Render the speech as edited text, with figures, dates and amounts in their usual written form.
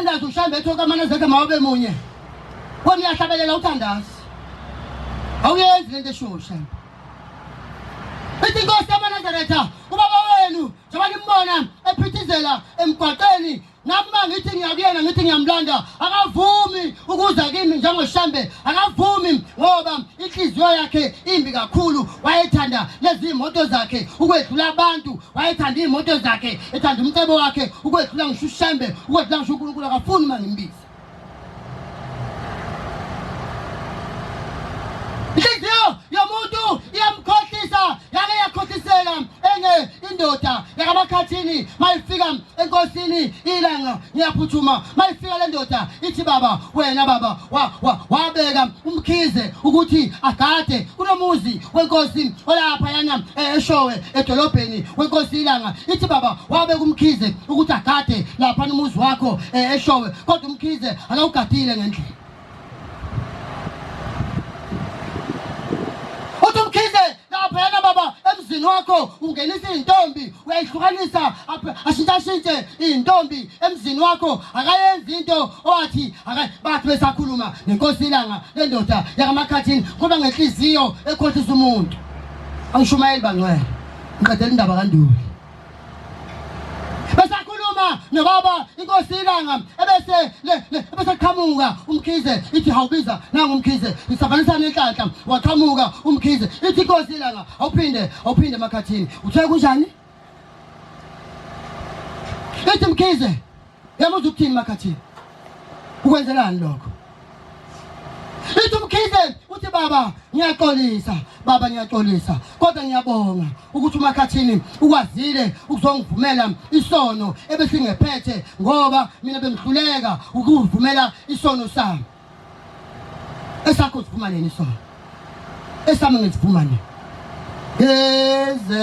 Ethandaza uShembe ethi okaManazetha mawabe munye. Wena uyahlabelela uthandaza. Awuyenzi lento eshiwo uShembe. Ithi inkosi yamaNazaretha ubaba wenu njengoba nimbona ephithizela emgwaqeni nami uma ngithi ngiyakuyena ngithi ngiyamlanda akavumi ukuza kimi njengoShembe akavumi ngoba inhliziyo yakhe imbi kakhulu wayethanda lezi moto zakhe ukwedlula abantu wayethanda iy'moto zakhe ethanda umcebo wakhe ukwedlula ngisho uShembe ukwedlula ngisho uNkulunkulu akafuni uma ngimbiza Inhliziyo yomuntu iyamkhohlisa yake yakhohlisela enye indoda yakamakhathini mayifika enkosini ilanga ngiyaphuthuma mayifika le ndoda ithi baba wena baba wabeka umkhize ukuthi agade kunomuzi wenkosi olapha yana eh, eshowe edolobheni wenkosi ilanga ithi baba wabeka umkhize ukuthi agade lapha umuzi wakho eh, eshowe kodwa umkhize akawugadile ngendlela uthi umkhize laphayana baba emzini wakho ungenisa iy'ntombi uyayihlukanisa ashintshashintshe iy'ntombi emzini wakho akayenzi into owathi bathi besakhuluma nenkosi ilanga le ndoda yakamakhathini kuba ngenhliziyo ekhohlisa umuntu angishumayeli bangcwele ngiqedela indaba kanduli besakhuluma nobaba inkosi ilanga ebese ebese qhamuka umkhize ithi hawubiza nangu umkhize isabanisana inhlanhla waqhamuka umkhize ithi inkosi ilanga awuphinde awuphinde emakhathini uthe kunjani ithi mkhize yamuza ukuthini makhathini ukwenzelani lokho Ithi uMkhize uthi baba ngiyaxolisa baba ngiyaxolisa kodwa ngiyabonga ukuthi uMakhathini ukwazile ukuzongivumela isono ebesingephethe ngoba mina bengihluleka ukuvumela isono sami. Esakho sivuma nini isono? Esami ngisivuma nini? Ngeze